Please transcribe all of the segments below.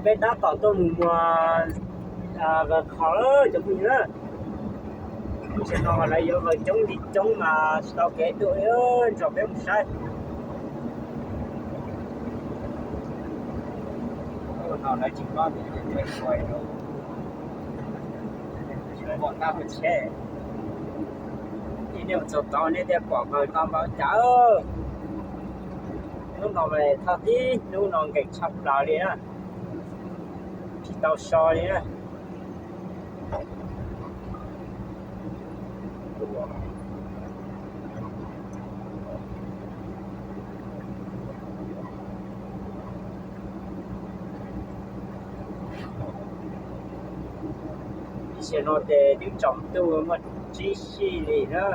Peb tab tom tuaj mus muag vawg qhov lawm cov phooj ywg. Tam sim no lawv yuav vawg coob li coob mas tsis tau kev tuaj li, nrog peb mus saib. No lawv tsis pom, pom tab mus cheb. Ib nej mus txog tod nej thiaj pom vawg tau npaum cas. Hnub no mas thawj tib hnub no nkees tshaj plaws li na, tsis tau so li na. Tam sim no ces twb tsaus ntuj muaj tsib sij li na.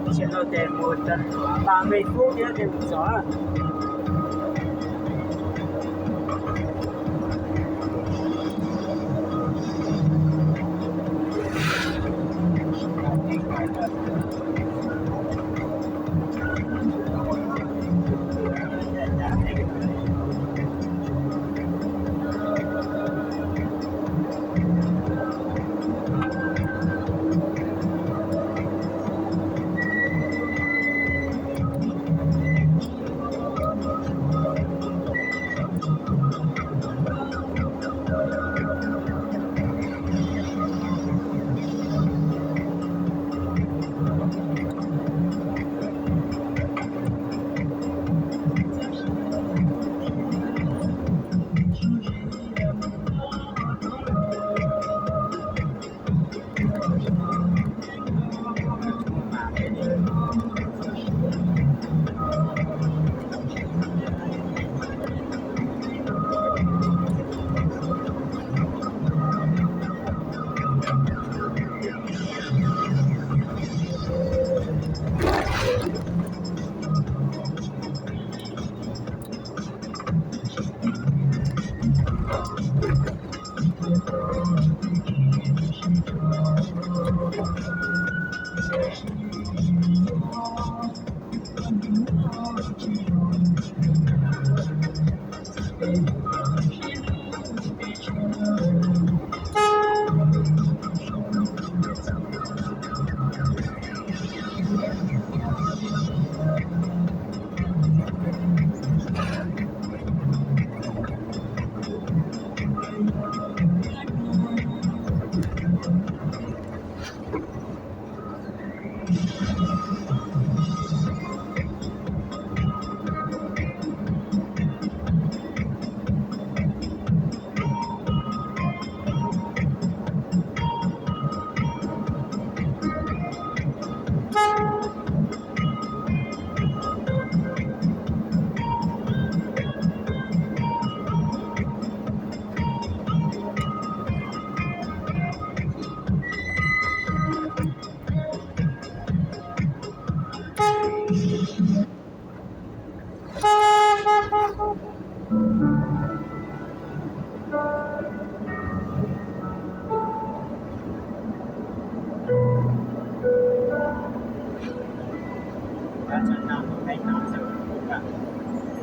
Tam sim no ces mus txog ba me phút thiab ces mus txog.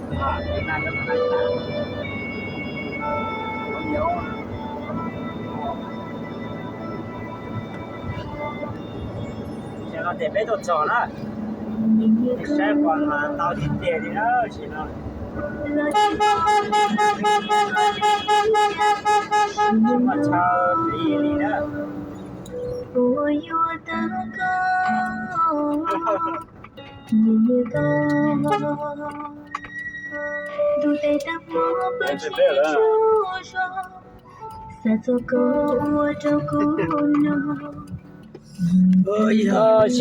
Tam no ces peb tuaj txog na, saib qos mas ntau tiag tiag li na, tam no tsis muaj chaw hliv li na. Tam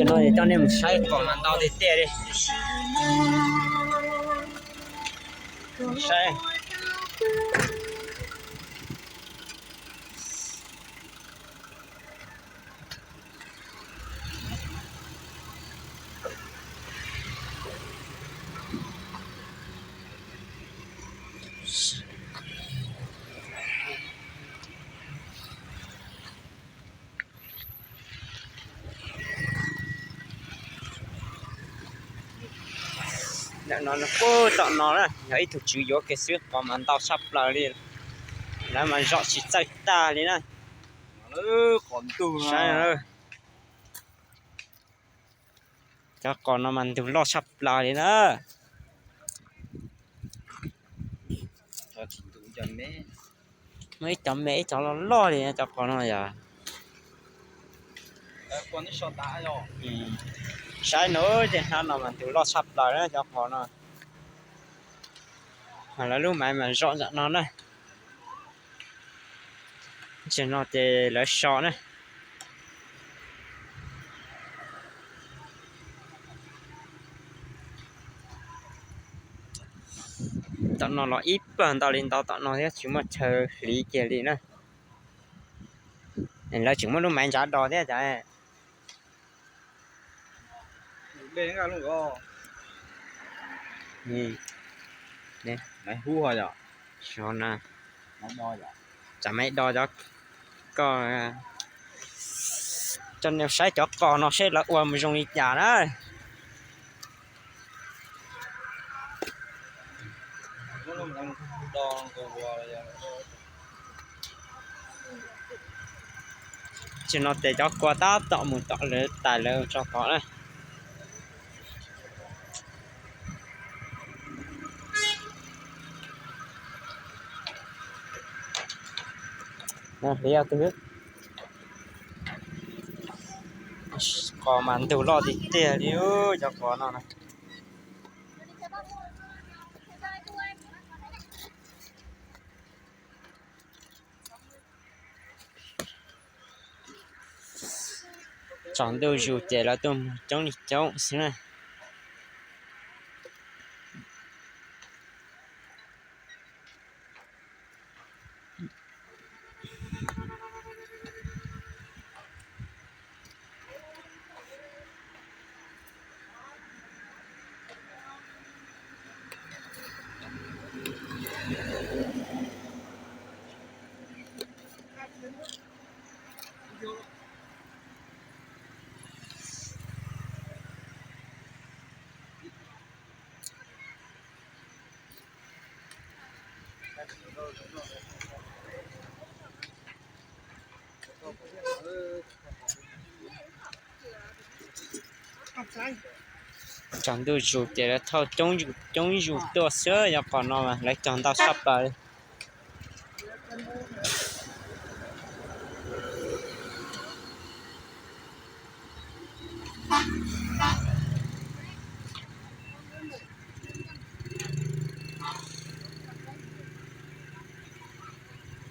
no coj nej mus saib qos mas ntau tiag tiag li. Saib. Ntawm no, tom no na yog ib tug tswv yuav kiag xwb, qos mas ntau tshaj plaws li. Lawv mas zom tsis txawj tag li na. Saib, cov qos no mas ntug loj tshaj plaws li na. Muaj ib cov me ib cov loj loj li cov qos no yom. Saib no, tej hnab no mas ntug loj tshaj plaws na cov qos no. Lawv lub maiv mas zom ntawm no na. Tam no ces lawv so na. Tom no los ib pawg ntau li ntau tom no thiab tsis muaj chaw hliv kiag li na. Lawv tseem muab lub maiv ntsav do thiab cas. Maiv hub ho yom. Tsam maiv do cov, koj, coj nej saib cov qos no seb lawv ua mus zoo li cas na. Tam no ces cov kua tab tom mus tom lawv tais lawv tso tod na. Qos mas ntug loj tiag tiag li cov qos no na. Tsaus ntuj zus ces lawv tuaj mus coob li coob xwb na. Tsaus ntuj zus ces lawv thauj coob zus tuaj xwb, yog qhov no mas lawv cog ntau tshaj plaws.